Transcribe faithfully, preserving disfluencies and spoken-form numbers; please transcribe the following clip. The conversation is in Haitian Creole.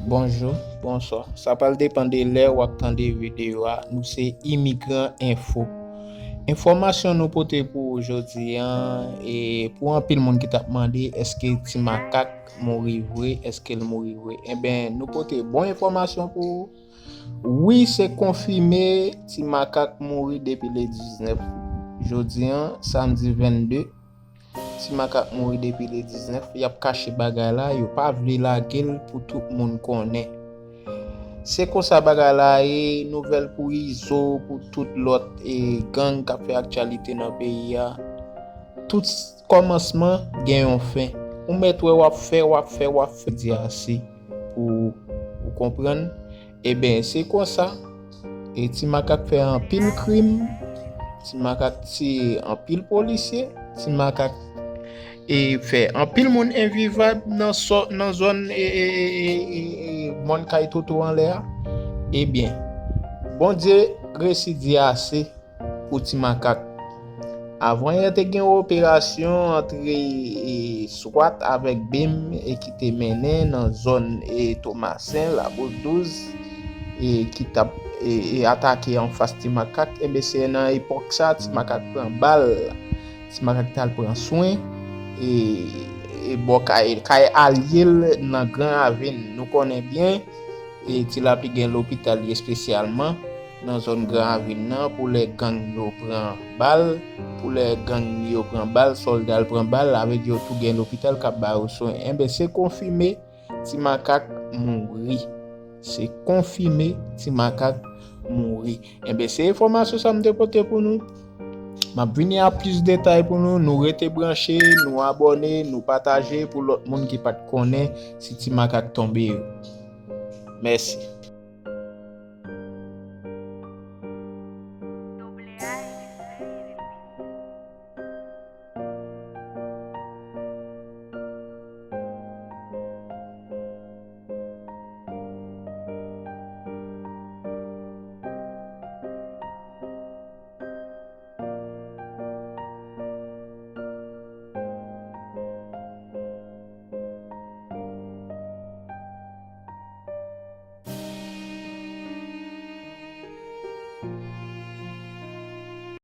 Bonjou, bonswa. Sa pral depann de lè w ap tande videyo a. Nou se Imigran Enfo. Enfòmasyon nou pote pou ou jodi a, e pou anpil moun ki t ap mande èske Ti Makak mouri vre, èske l mouri vre? Enben, nou pote bon enfòmasyon pou ou. Wi, se konfime, Ti Makak mouri depi le diznèf. Jodi a, samdi vennde, Ti Makak mouri depi le diznèf. Y ap kache bagay la, yo pa vle lage l pou tout moun konnen. Se konsa bagay la ye, nouvèl pou Izo, pou tout lòt e gang k ap fè aktyalite nan peyi a. Tout kòmansman gen yon fen. Ou mèt wè w ap fè, w ap fè, w ap fè, di ase pou ou konprann. Eben, se konsa. E Ti Makak fè anpil krim. Ti Makak tiye anpil polisye. Ti Makak e fè anpil moun envivab nan, nan zòn e, e, e, e, e mòn kay Toto anlè a. Ebyen, Bondye resi di ase pou Ti Makak. Avan yè te gen operasyon antre e, swat avèk bim e ki te mennen nan zòn e Tomasen, Labous douz, e ki t ap e, e atake anfas Ti Makak. Enben, se nan epòk sa, Ti Makak pran bal. Ti Makak t al pran swen e, e bò kay, kay alye l nan Gran Ravin. Nou konnen byen, e Ti Lapli gen lopital li espesyalman nan zòn Gran Ravin nan pou lè gang yo pran bal, pou lè gang yo pran bal, sòlda l pran bal, avèk yo tou gen lopital k ap ba yo swen. Enben, se konfime, Ti Makak mouri. Se konfime, Ti Makak mouri. Enben, se enfòmasyon sa m te pote pou nou. M ap vini a plis detay pou nou. Nou rete branche, nou abòne, nou pataje pou lòt moun ki pa t konnen si Ti Makak tonbe yo. Mèsi.